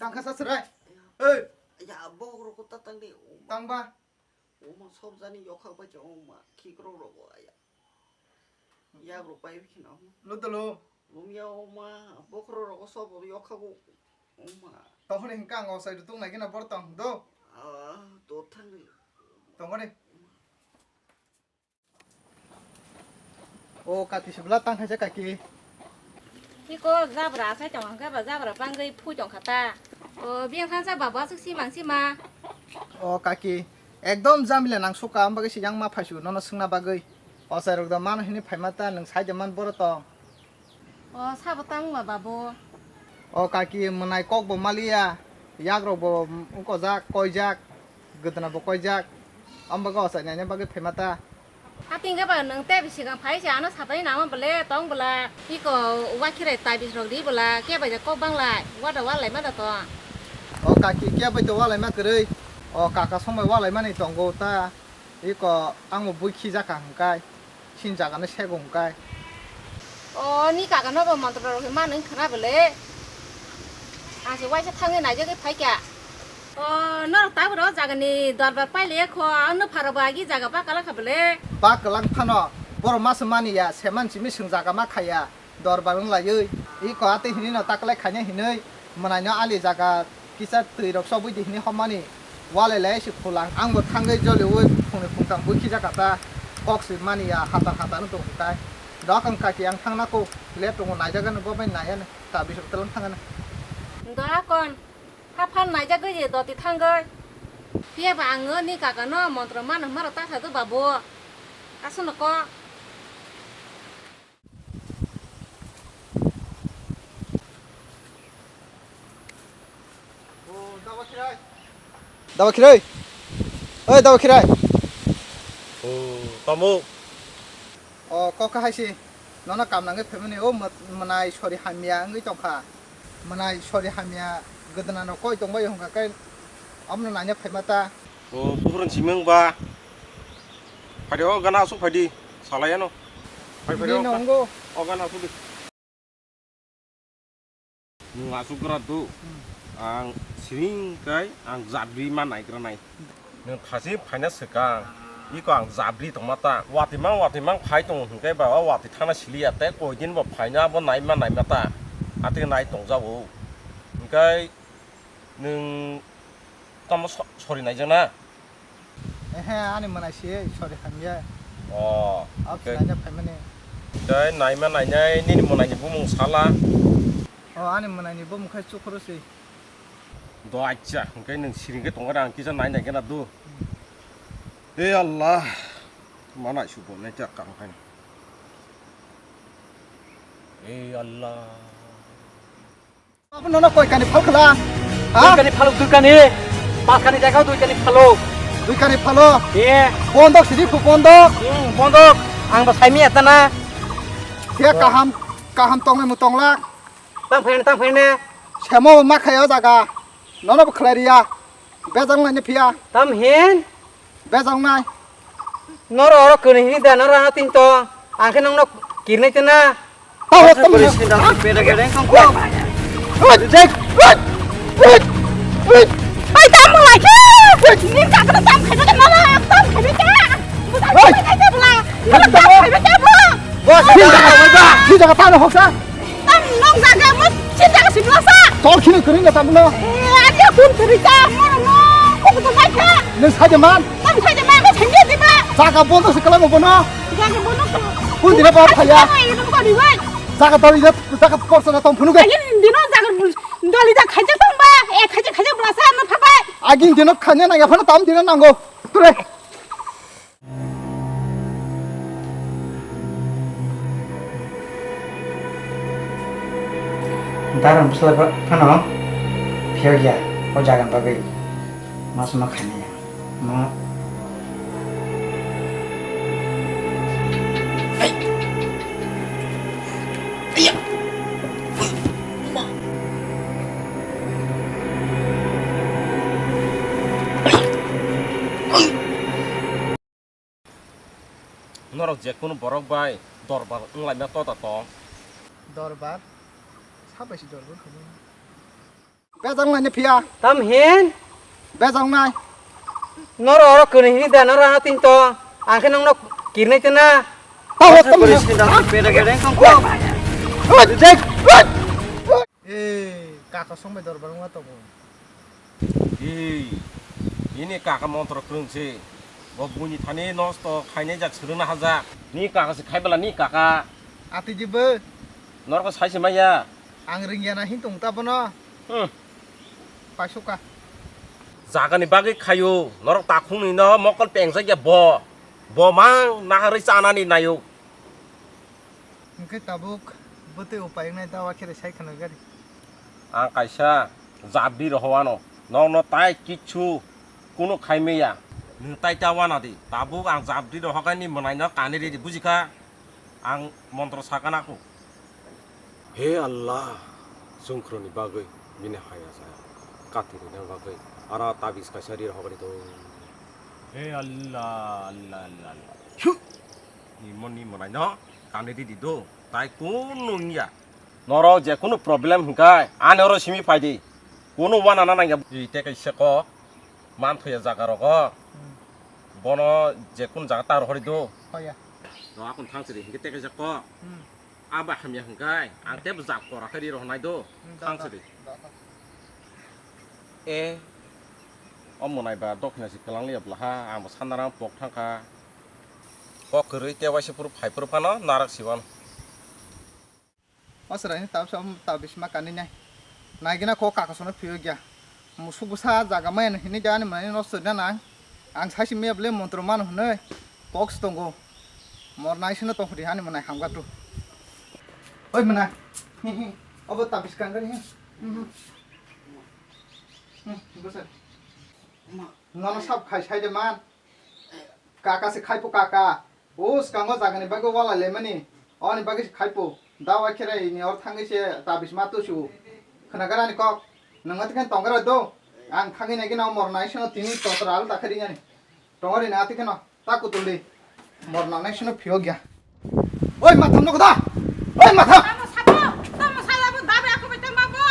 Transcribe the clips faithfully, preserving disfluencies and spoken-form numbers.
Tangkha sa srai. Ei. Ya, bok rok ta tang di. Tangba. Oma sob jani yokha bai cha oma khik rok rok aya. Yak rok bai khina. Lo tolo. Lum ya oma bok rok rok sob yokha go oma. Tohone hingka ang osai rutung nai gina bor tong do. Ah, to thang di. Tongone. O kaki sibla tang khaisa kaki. Iko jabra asai tong hwnkhe ba jabra bangwi phui tong kha ta. O biyang thansa baba aswk simang sima. O kaki ekdom jamila nang suka am bagwi siyang ma phaisu nono swngna bagwi. O sai rok da mano hini phaima ta nwng sai de man boro tong. O sabo tang ma babu. O kaki mwnai kok bo maliya, yak rok bo wngkojak, koijak, gwdana bo koijak. Ambaga osai naina bagwi phaima ta. Hating khe ba nwng tei bisi gang phai se ano sabai nangma bole tong bwla. Iko wakhirai tai bis rok di bwla, khe bai kok bang lai, wada wa lai ma da tong. O kaki khe bai to wa lai ma kwrwi. O kaka somoi wa lai mani tongo ta. Iko ang bo bui khijakha hwnkai, sini jaga no sego hwnkai. O ni kaka no bo montro rok manwi khna bwle. Ang se waisa thangwi naijagwi phaikha. O norok tabuk o jaga ni dorbar paile kho, ang no pharo bo agi jaga ba kala kha bwle. Ba kwlak phano borok ma se mani ya, se man simi swng jaga ma khaya. Dorbar wng laiwi, iko atwi hinwi no taklai khaina hinwi mwnaino ali jaga kisa twi rok chobwi di hinwi hopmani walai lai se khulang. Ang bo thangwi joliui phungni phungtham bui khijak kha ta, kok se mani ya, hatar hatar wng tong kha. Dok ang kaki ang thangna kuk, lep tongo, naijak ani bo bai nai ani, ta bisok telang thang ani. Dok kon, ha phan naijak gwi je doti thangwi. Phiya ba ang ni kaka no montro mano maro ta sa do babu. Aswk no kok. Daba khirai. Oi, daba khirai. O, tamo. O, kok hai si. Nono kam nangwi phaimani o mwnai sori hamya wngwi tongkha. Mwnai sori hamya gwdana no koi tongbai hwnka khe amno naina phaima ta. O, buphuru simi wng ba. Phaidi o gana asuk phaidi. Salai ano. Phai, phai, bini o, nongo. O gana asuk di. Nwng asuk gra do. Hmm. Ang siring kai ang jabri ma nai gra nai. Nwng thasi phaina swkang. Iko ang jabri tongma ta. Watwi mang watwi mang phai tongo hwnkhe ba o watwi thana siliya tei koi din bo phaina bo nai ma nai ma ta. Atwi nai tong jago. Hwnkhe nwng tamo so-, sori naijak na? Ehe, ani mwnai si, sori hamya. O, o, okay. Naina phaimani. Tei naima nainai nini mwnaini bumung sala? O, ani mwnaini bumung khai Chukhuru si. Do acha, hwnkhe nwng siring khe tongkha, ang kisa nai nai khe na do. Hmm. E Allah, manai subo nai ta kang khai. E Allah. Abo nono koi kani phal khala? Ha? Dui kani phalo, dui kani. Pas kani jaga dui kani phalo. Dui kani phalo? Ye. Bondok sidi phu bondok. Hmm, bondok. Ang ba saimi atana. Khe kaham, kaham tongnai mu tonglak. Tang phaine, tang phaine. Semo ma khayo jaga. Nono bo khlai riya. Bejang nai phiya. Tam hin? Bejang nai. Noro oro kwnwi hini da, noro ano tin to. Ang khe nongno kirnai tena. Tamo tam. Oi, tam lai khe. Ni ka ka tam khe ka mama, tam khe ka. Oi. Tam khe ka bla. Tam khe ka bla. Bos, ni jaga, ni jaga tano hoksa. Tam nong jaga mo, sin jaga sibla sa. Tol khini kering na tamno. Eh, ani kun kering ta, mo no, kok to mai kha. Nung saja man. Tam saja man, mo sengge di ba. Jaga bondo se kalang bono. Jaga bondo ko. Kun dina ba phaya. Ai, nung ko di wai. Jaga dali da, jaga korsa na tom phunu ga. Ai, dino jaga dali da khaja tong ba. Eh, khaja khaja bla sa na pha bai. Agin dino khanya na ya phana tam dina nango. Ture. Daram bwsla phano phiyok ya o jaga bagwi ma suma khainai ya. Ma. Norok jekunu borok bai dorbar wnglaina tota tong. Dorbar? Sabai se dorbar khamu? Bejak nai ni phiya. Tam hin? Bejak nai. Noro oro kwnwi hini da, noro ano tin to. Ang khe nongno kirnai tena. Tamo, tamo. Kori sini da, beda gede. Oi, dek. Oi. Eh, kaka song bai dorbar wngma tongo. Ei, ini kaka montro kwrwng se. Bo buini thani nosto khainai jak swrwngna hajak. Ni kaka se khaibala ni kaka. Ati jibo. Norok sai se maya. Ang ringya na hin tong ta bono. Hmm. Paisuka. Jagani bagwi khayo, norok takhungni no mokol pengjakya bo. Bo mang naharwi chanani nayo. Hwnkhe tabuk bwtwi upai wngnai dawa khe sai khwna gari. Ang kaisa jabri rohowano, nokno tai kichu kunu khaimaya. Nwng tai ta wana di, tabuk ang jabri rohokani mwnaino kanwi ridi, bujikha? Ang montro sakana kho. He Allah, chwngkhroni bagwi bini haya saya kati rina bagwi ara tabis kaisa ri rohogri do. He Allah, Allah, Allah, Allah. Phew! Ni mon ni monai no kani ridi do, tai kunu wngya. Norok je kunu problem hwnkhe ani oro simi phaidi. Kunu wana na nangya. Ri te kaisa kok man thoya jaga rogo. Hmm. Bono je kunu jaga ta rohori do. Hoya. No akon thang siri hwnkhe te kaisa kok. Hmm. Aba hamya hwnkhe ang tebo jab kora khe ri rohonai do. Hmm, thang da, siri. Da, da. E, o monai ba dokhina si kwlang liya bwla ha, ang bo sanna rang pok thang kha. Kok kwrwi te waisa phuru phai phuru phano narak siwano. O chwraini tabsa tabis ma kanwi nai. Naigina kok kakasono phiyok ya. Musuk bwsa jaga maya no hinwi de ani manwi nosto rina nang. Ang saisi maya bwle montro mano hwnwi kok se tongo. Mor naisino tong hwdi ani mwnai hamgatu. Oi mwnai. Hi, hi. Obo tabis kangari hi. Hmm, hmm. Hmm, bwsa. Nono sab khai sai de man. Kaka se khaipo kaka. O swkango jagani bagwi walai laimani. Oni bagwi se khaipo. Dawa kherai ni or thangwi se tabis ma tusu. Khwnagarani kok. Nwngo tikhen tongara do. Ang thangwi nai gina mor nai sino tini totra al dakhari yani. Tongori na tikheno. Ta kutul di. Mor nanai sino phiyok ya. Oi matham no da. Oi matham. Tamo sabo, tamo sabo dabe aku bai tamo bo.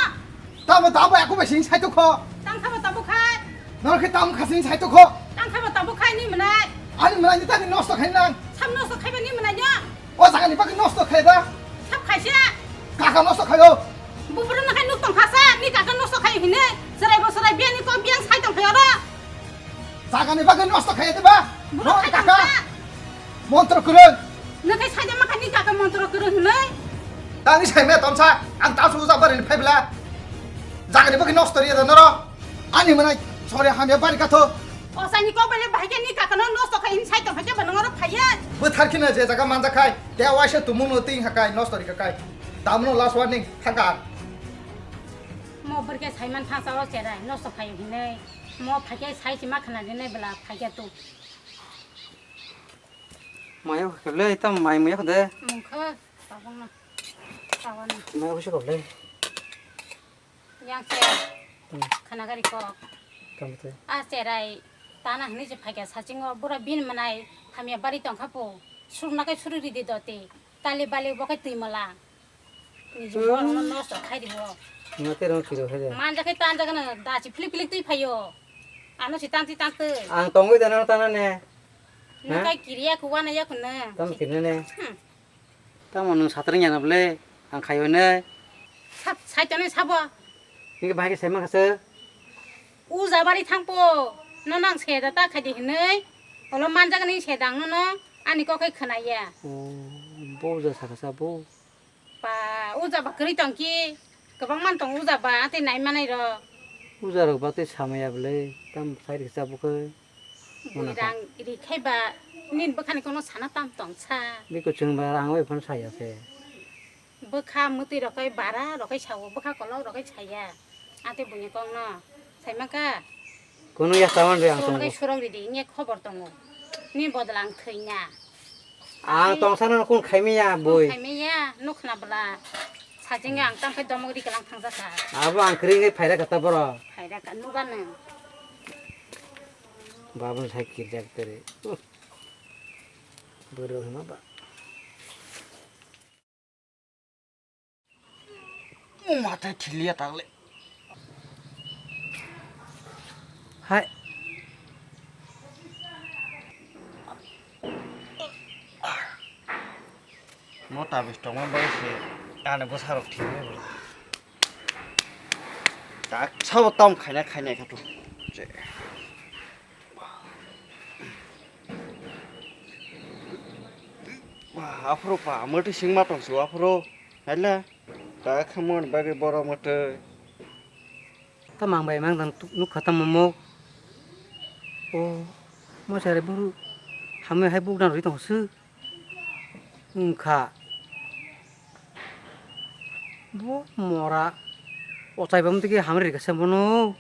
Tamo dabe aku bai sing sai to kho. Tang sabo tamo khai. Nor khe tamo kha sing sai to kho. Tang sabo tamo khai ni mwnai. Ani mwnai ni tani nosto khai nang. Sam nosto khai ba ni mwnai ya. O jaga ni bagwi nosto khai da. Sab khai se. Kaka nosto khai o. Buburu no khai nuk tong khasa, ni kaka nosto khai hine. Serai bo serai biang ni ko biang sai tong khai oro. Jagani bagwi nosto khaye diba? Borok nong khai kaka tongkha. Montro kwrwng. Nokhe saida makhani kaka montro kwrwng hinwi. Tangni saimaya tomsa, ang tasu uja barini phaibla. Jagani bagwi nosto riya da noro. Ani mwnai sori hamya bari katho. Osani kok bele bahai ni kaka no nosto khai hin sai tongkha khe ba noro phaiya. Bwthar khina je jaga manjak khai, te waisa tumung no ting hakai nosto rika kai. Tamno last warning thangka. Mo bwrke saiman thangsa o cherai nosto khai hinwi. Mo phaikhe sai se ma khna dinai bwla phaikhe tu. Maya khe le tam mai maya khe de. Mungkha tabang na. Tawan. Maya khe khe le. Yang se. Hmm. Khna gari ko. Kam te. A cherai tana hini se phaikhe sachingo bura bin manai hamya bari tongkha po. Surna kai suri ridi dote. Tali bali bo kai twi mala. Niji borokno nosto khai di bo. Nima terong kiro hai de. Manja khai tanja gana dachi philik philik twi phaio. Ano si tanti tantwi. Ang tongwi da nang tana ne. Nung kai kiriya ku wana ya ku ne. Tam kirne ne. Hmm. Tamo nung satring yana ble. Ang khayo ne. Sat, sai tane sabo. Nike bahai ke sai ma khase. Uja bari thangpo. No nang seda ta khai di hinoi. Olo manja gani sedang no no. Ani kok khai khna ya. Oh, bo uja saka sa bo. Ba, uja ba kwrwi tong ki, kwbang man tong uja ba, tei nai manai rok. Uja rok ba tei samaya bwle, tam sai riksa bwkhe. Bui rang ri khai ba, nini bwkhani kono sana tam tong sa. Biko chwng ba rang bai phano saya khe. Bwkha mwtwi rok kai bara rok kai sao, bwkha kolok rok kai saya. Ate buini kok no sai maka. Kono ya tawan re ang tongo. Surok ridi, nge khobor tongo. Ni bodol ang thwina. Ang tong sana kun khaimiya boi. Khaimiya, nukhna bla. Sajinga ang tang khai domok ri kalang thangja sa. Abo ang kring khai phaira kata boro. Phaira ka nuga nang. Babun sai kirjak tere. Boro hima ba. Mathai thiliya takle. Hai. Mo tabis tongma bai se ani bwsarok thwi bai bwla. Tak sabo tam khaina khaina kha tu. Je. Wah, aphuru pa, mwtwi singma tong su aphuru. Haila, ta khamon bagwi boro mwtwi. Ta mang bai mang dan nukha ta momo. O, mo sare buru. Hamwe hai buk dan rwi tong su. Wngkha. Bo mora. Ochai bam tiki hamri rikha se bono.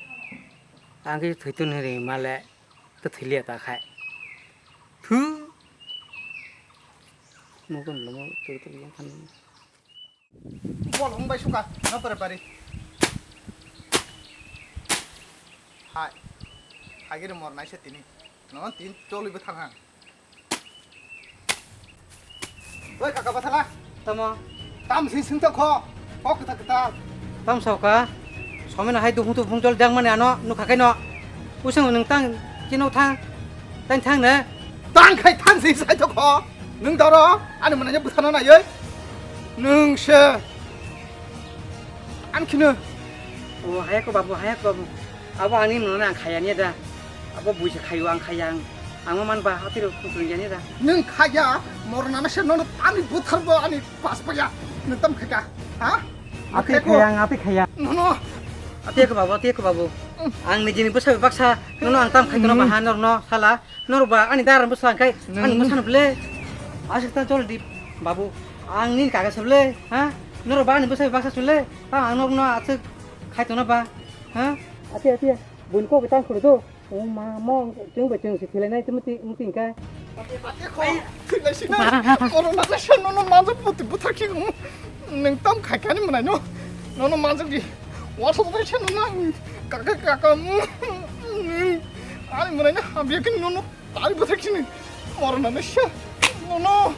Ang ke thwi tun hiri male. Ta thwi liya ta khai. Thu. Mo kon lomo tu tu yang kan. Bol hung bai suka, no pare pare. Hai. Hai giri mor naise tini. No tin choli bwthang ha. Oi kaka bathala. Tamo. Tam sing sing to kho. Kok kita kita. Tam soka. Somena hai duhung tu phung chol dang mani ano nukha kai no. Usung nung tang kino thang. Tang thang ne. Tang khai tang sing sai to kho. Nung doro ani mwnai bwthana naioi. Nung se. An khino. O, haya ko babu, haya ko babu. Abo ani mwnai ang khaya niya da. Abo buisa khayo ang khaya ang. Ang man ba hatiro khung ya niya da. Nung khaya, morna na se nono ani buthar bo ani pas pa ya. Nung tam khaka. Ha? Ate khaya ang, ate khaya. Nono. Ate ko babu, ate ko babu. Ang ni jini bwsa baksa. Nono ang tam khai tono ba ha norno sala. Norok ba ani daran bwsa khai ani bwsa no ble. Asik ta jol di babu. Ang nini kaga sable, ha? Norok ba ani bwsa baksa sule. Ta ang norok no asik khai tona ba, ha? Ati ati. Bun ko kita khuru do. O ma mo chung ba chung si thilai nai tumuti muti ka. Ate ko thilai si na. Corona na shan no no manjo puti buthar ki. Neng tam khai kani manai no. No no manjo di. Wa so ta shan no na. Kaka kaka. Ani manai na habia kin no no. Tari bwthak sini. Morna na sha. Nono.